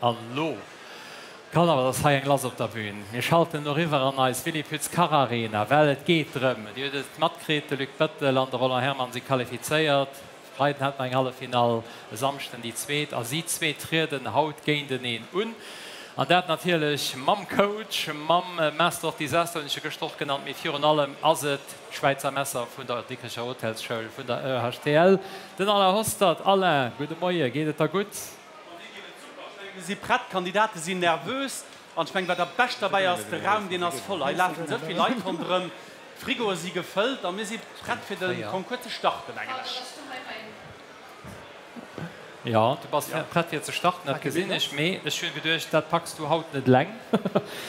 An elo kann awer dass hei eng lass op der Bühn. Mir schalten elo eriwwer an eis Willy Pütz Kacharena, well et geet drëm, Dir hutt et matkritt, de Luc Bettel an de Roland Herrmann si qualifizéiert. Freiden hat mer eng Halleffinall, e Samschden déi zweet a si zwee trieden haut géinteneen un. An dat natierlech mam Coach, mam Master of Disaster hunn ech e gëschter och genannt, mee virun allem ass et d'Schwäizer Messer vun der Dikrecher Hotelsschoul, vun der EHTL, den Alain Hostert. Alain, gudde Moie, geet et der gutt? Mir geet et super. Ech mengen, mir si prett, d'Kandidate sinn nervös an ech mengen, wat am bescht derbäi ass, de Raum, deen ass voll. Hei lafen esou vill Leit ronderëm, d'Frigoe si gefëllt a mir si prett fir de Concours ze starten, mengen ech. Jo, du bass prett fir ze starten, dat gesinn ech. Mee ech hu geduecht, dat packs du haut net eleng.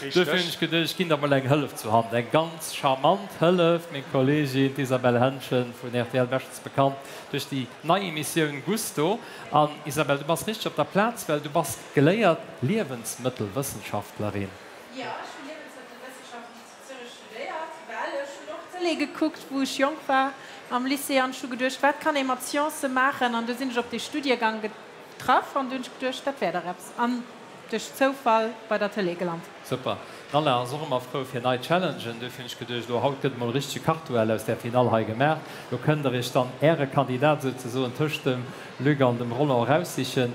Duerfir hunn ech geduecht, ech ginn der mol eng Hëllef zur Hand. Eng ganz charmant Hëllef, meng Kolleegin, d'Isabelle Henschen vun rtl, beschtens bekannt duerch déi nei Emissioun Gusto. An Isabelle, du bass richteg op der Plaz, well du bass geléiert Liewensmëttelwëssenschaftlerin. Jo, ech hu Liewensmëttelwëssenschaften zu Zürech studéiert, well ech hunn och Tëlee gekuckt, wou ech jonk war am Lycée an ech hu geduecht, wat kann ee mat Sciencë maachen? An du sinn ech op dee Studiegang getraff an du hunn ech geduecht, dat wär dach eppes. An duerch Zoufall bei der Tëlee gelant. Super. Den Alain ass och ëmmer frou fir nei Challengen, duerfir hunn ech geduecht, elo haut gëtt emol e richtege Kachduell aus där Finall hei gemaach. Lo kënnt der iech dann äre Kandidat souzesoen tëscht dem Luc an dem Roland eraussichen.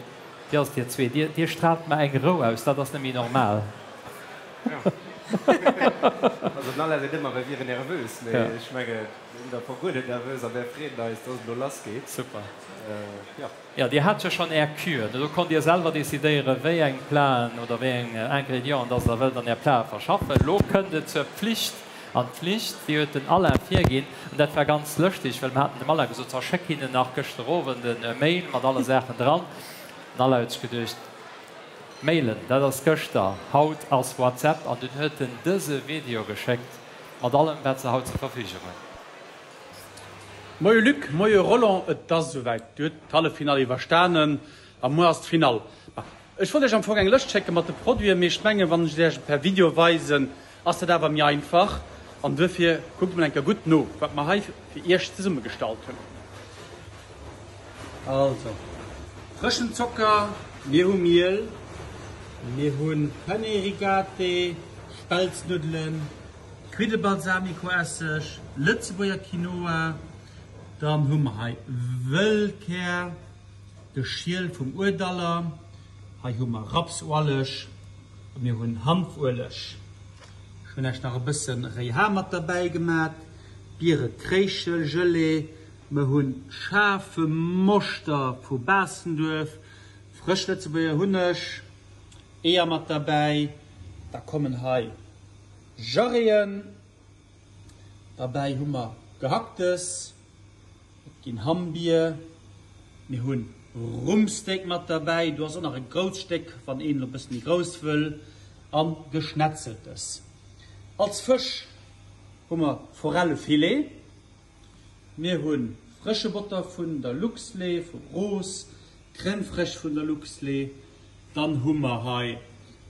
Dir ass dir zwee, dir, dir straalt mer eng Rou aus, dat ass net méi normal. Also den Alain seet ëmmer, mir wieren nervös, mee ech menge mir sinn am Fong guer net nervös a mär freeën eis, dass et elo lass geet. Super. Jo. Jo, dir hat jo schonn Är Kür. Do konnt Dir selwer decidéieren, wéi eng Platen oder wéi eng Ingredienten dass Der wëllt an Är Plate verschaffen. Elo kënnt et zur Pflicht. An d'Pflicht, déi huet den Alain virginn. An dat war ganz lëschteg, well mir haten dem Alain gesot, So, schéck hinnen nach gëschter Owend e Mail mat alle Saachen dran. Den Alain huet sech geduecht, Mailen, dat ass gëschter, haut ass WhatsApp. An dunn huet en dëse Video geschéckt mat allem, wat se haut zur Verfügung hunn. Moie Luc, moie Roland, et ass esouwäit, Dir hutt d'Halleffinall iwwerstanen a muer ass d'Finall. Ma ech wollt Iech am Fong eng Lëscht schécke mat de Produiten, mee ech mengen, wann ech et Iech per Video weisen, ass dat awer méi einfach an duerfir kuckt mol eng Kéier gutt no, wat mer hei fir Iech zesummegestallt hunn. Also, frëschen Zocker, mir hu Miel, mir hu Penne rigate, Spelznuddelen, Quiddebalsamicoesseg, Lëtzebuerger Quinoa, dann hu mer hei Wëllkär, de Schiel vum Uerdaller, hei hu mer Rapsualeg a mir hunn Hanfueleg. Ech hunn Iech nach e bësse Réiham mat derbäi gemat, Biere-Kréischel-Gelee, mer hu schaarfe Moschter vu Baastenduerf, frësch Lëtzebuerger Hunneg, Eeër mat derbäi, da kommen hei Jarreen, derbäi hu mer Gehacktes, et ginn Hammbier, mir hunn Rumpsteak mat derbäi, do ass och nach e grousst Stéck, wann een elo e bëssen méi grouss wëll, a Geschnetzeltes. Als Fësch hu mer Forellefilet, mir hu frësche Botter vun der Luxlait, vu Roos, Crème fraîche vun der Luxlait, dann hu mer hei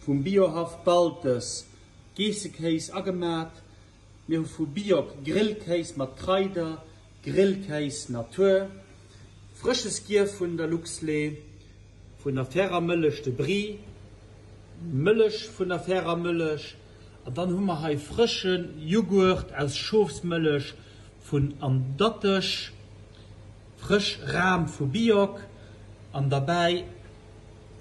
vum Biohaff Baltes Geessekéis agemat. Mir hu vu Biok Grillkéis mat Kraider, Grillkéis Natur, frësche Skyr vun der Luxlait, vun der fairer Mëllech de Brie, Mëllech vun der fairer Mëllech an dann hu mer hei frësche Jughurt aus Schofsmëllech vun Andattesch, frësch Ram vu Biok an derbäi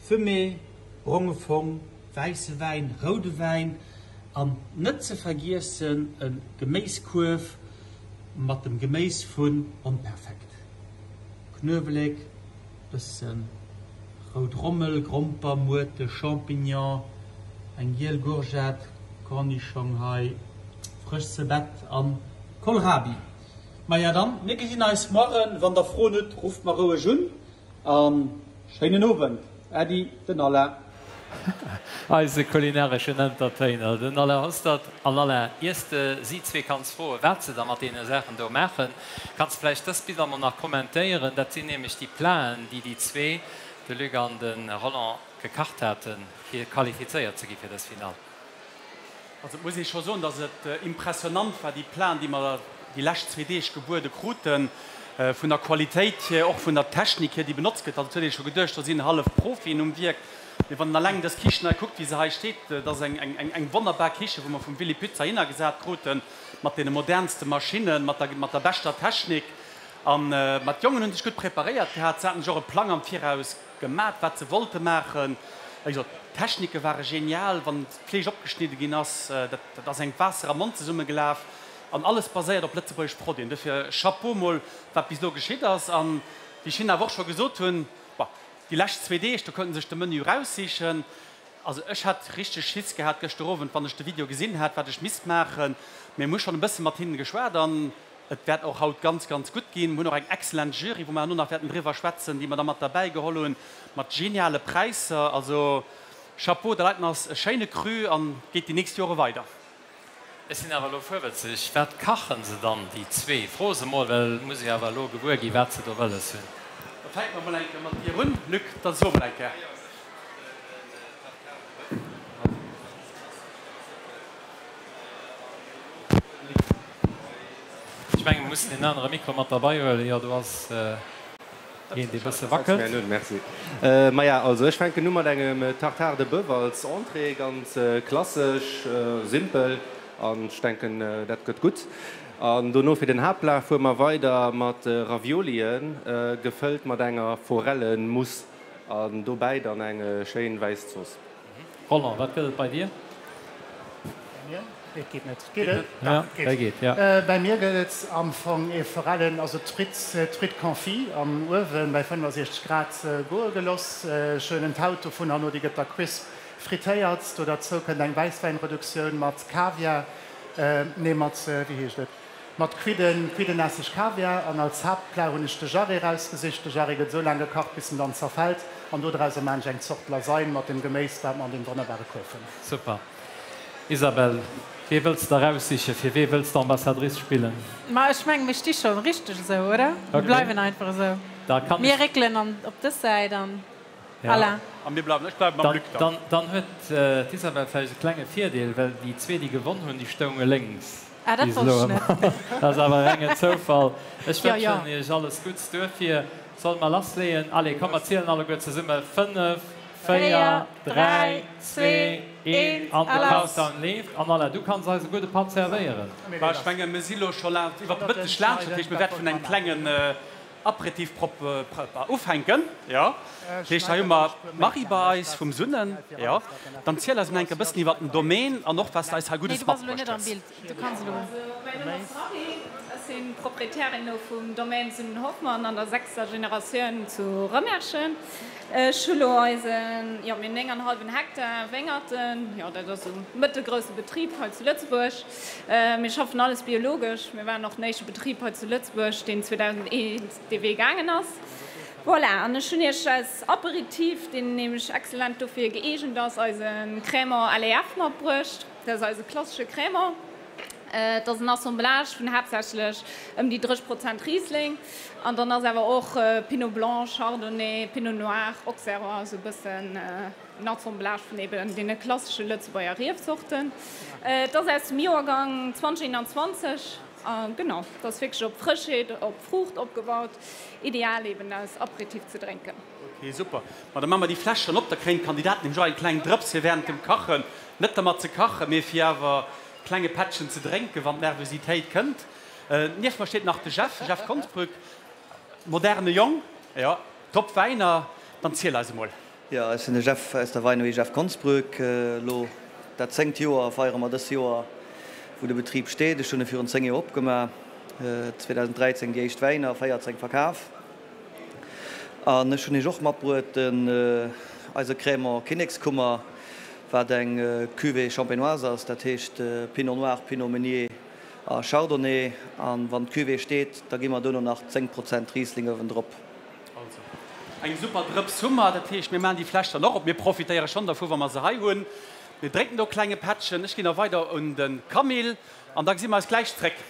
Fumée, bronge Fong, wäisse Wäin, roude Wäin an net ze vergiessen e Geméiskuerf mat dem Geméis vun Onperfekt, Knuewelek, bëssen rout Rommel, Gromper, Muerte, Champignon, eng giel Gourgette, Cornischong hei, frësch Zebett an Kohlrabi. Maja dann, mir gesinn eis moarren. Wann der Froen hutt, rufft mer roueg un. An schéinen Owend. Äddi, den Alain. Eise kulinareschen Entertainer, den Alain Hostert. An Alain, iers de si zwee kanns froen, wat se da mat deene Saachen do maachen, kanns de vläicht dës Biller mol nach kommentéieren. Dat sinn nämlech déi Platen, déi déi zwee, de Luc an de Roland, gekacht haten, fir qualifizéiert ze gi fir dës Finall. Also et muss ee scho soen, datt et impressionnant war, déi Platen, déi mer déi lescht zwee Deeg gebuede kruten, vun der Qualitéit hier, och vun der Technik hier, déi benotzt gëtt. Also et huet ee scho geduecht, do sinn hallef Profien um Wierk. Mee wann een eleng dës Kichen hei kuckt, wéi se hei steet, dat ass eng wonnerbar Kiche, wou mer vum Willy Pütz heihinner gesat kruten, mat deene modernste Maschinnen, mat der beschter Technik. An ma d'Jongen hu sech gutt preparéiert gehat. Se haten sech och e Plang am Viraus gemat, wat se wollte maachen. Wéi gesot, d'Technike ware genial. Wann d'Fleesch opgeschnidde ginn ass, dat ass engem d'Waasser am Mond zesummegelaf. An alles baséiert op lëtzebuergesch Produiten. Dofir Chapeau mol, wat bis elo geschitt ass. An wéi ech hinnen awer och scho gesot hunn, bon, déi lescht zwee Deeg, do konnten se sech de Menu eraussichen. Also ech hätt richteg Schiss gehat gëschter Owend, wann ech de Video gesinn hätt, wat ech misst maachen. Mee mir hu schonn e bësse mat hinnen geschwat an et wäert och haut ganz, ganz gutt ginn. Mir hunn och eng excellent Jury, wou mer herno nach wäerten driwwer schwätzen, déi mer da mat derbäi geholl hunn, mat geniale Präisser. Also Chapeau, dat heiten ass e schéine Cru an geet déi nächst Jore weider. Ech sinn awer elo fuerwëtzeg, wat kachen se dann déi zwee? Fro se mol, well muss ech awer elo gewuer ginn, wat se do wëlles hunn. Da fänke mer mol eng Kéier mat dir un, Luc, da so mol eng Kéier. Ech mengen, mer mussen een anere Mikro mat derbei huelen, jo, do ass. Een dee bësse wackelt. Merci. Maja, also ech fänken u mat engem Tartare de Boeuf als Entrée, ganz klassesch, simpel an ech denken dat gëtt gutt. An dono fir den Haaptplat fuere mer weider mat Raviolien, gefëllt mat enger Forellenmousse an dobäi dann eng schéin wäiss Zooss. Roland, wat gëtt et bei dir? Bei mir? Et geet net. Geet et? Dach, et geet. Geet, ja. Bei mir gëtt et am Fong ee Forellen, also Truite, Truite confit am Uewen bei 65 Grad goe geloss. Ech huelen d'Haut dovun herno, déi gëtt da crisp frittéiert. Do derzou kënnt eng Wäisswäinreduktioun mat Kaviar, nee mat, wéi heescht et? Mat Quidden, Quiddenesseg, Kaviar an als Haaptplat hunn ech de Jarret erausgesicht. De Jarret gëtt esou laang gekacht bis en dann zerfällt an dodrauser maan ech eng Zort Lasagne mat dem Geméis wat mer an deem wonnerbare Kuerf hunn. Super. Isabelle, wee wëlls de eraussichen? Fir wee wëlls de Ambassadrice spillen? Ma ech mengen mir sti schon richteg esou, oder? Mir bleiwen einfach esou. Da kann Mir réckelen an op dës Säit an Alain. A mir bleiwen, ech bleiwe mam Luc dann. Dann huet d'Isabelle vläicht e klenge Virdeel, well déi zwee, déi gewonn hunn, déi stounge lénks. Ah, dat wosst ech net. Dat ass awer rengen Zoufall. Ech wënschen iech alles Gutts duerfir. Solle mer lassleeën? Allez, komm mer zielen alleguer zesumme, 5, 4, 3, 2, 1 an de Countdown leeft. An Alain, du kanns eis e gudde Patt servéieren. Bah, ech menge mir si lo scho iwwer de Mëtteg laanscht, dat heescht mir wäerte vun engem klengen Aperitif ufänken, jo. Dat heescht, hei hu mer d'Marie bei eis vum Sunnen, jo. Dann ziel eis emol enk e bëssen iwwer den Domaine an och, wat s de eis hei Guddes matbruecht hues. Also, mäin Numm ass Marie, ech si Proprietärin elo vum Domaine Sunnen-Hoffmann an der sechster Generatioun zu Rëmerschen. Ech hu lo eisen, jo, mir hunn 9 an hallwen Hektar Wéngerten, jo, dat ass e mëttelgrousse Betrib hei zu Lëtzebuerg. Mir schaffen alles biologesch. Mir waren och den éischte Betrib hei zu Lëtzebuerg, deen 2001 dee Wee gaangen ass. Voilà, an ech hunn Iech als Aperitif, deen nämlech excellent dofir gëeegent ass, eise Crémant LEF matbruecht. Dat ass eise klassesche Crémant. Et ass en Assemblage vun haaptsächlech ëm déi 30 Prozent Riesling an dann ass awer och Pinot Blanc, Chardonnay, Pinot Noir, Auxerrois, esou e bëssen En Assemblage vun eben deene klassesche Lëtzebuerger Riefzorten. Et ass aus dem Joergang 2021 a genau, et ass wierklech op Frëschheet, op Fruucht opgebaut. Ideal eben als Aperitif ze drénken. Ok, super. Ma da maache mer déi Fläsch schonn op, da kréien d'Kandidaten nämlech och eng kleng Drëps fir wärend dem Kachen, net dermat ze kachen, mee fir awer e klenge Pättchen ze drénken, wann d'Nervositéit kënnt. Nieft mer steet nach de Jeff, Jeff Konsbrück, moderne Jong, jo, top Wäiner. Dann ziel eis emol. Jo, ech sinn de Jeff aus der Weinouille Jeff Konsbrück. Elo dat zéngt Joer feiere mer dës Joer, wou de Betrib steet. Ech hunn e virun 10 Joer opgemaach, 2013 déi éischt Wäiner, 14 verkaf. An ech hunn iech och matbruet den eise Crémant Kinnekskummer, wat eng Cuvée champenoise ass, dat heescht Pinot Noir, Pinot Meunier a Chardonnay. An wann d'Cuvée steet, da gi mer duerno nach 10 Prozent Riesling uewendrop. Also, eng super Drëps hu mer. Dat heescht, mir maachen déi Fläsch dann och op. Mir profitéiere schonn dervu, wa mer se hei hunn. Mir drénken do e klenge Pättchen. Ech ginn da weider un de Camille an da gesi mer eis gläich zréck.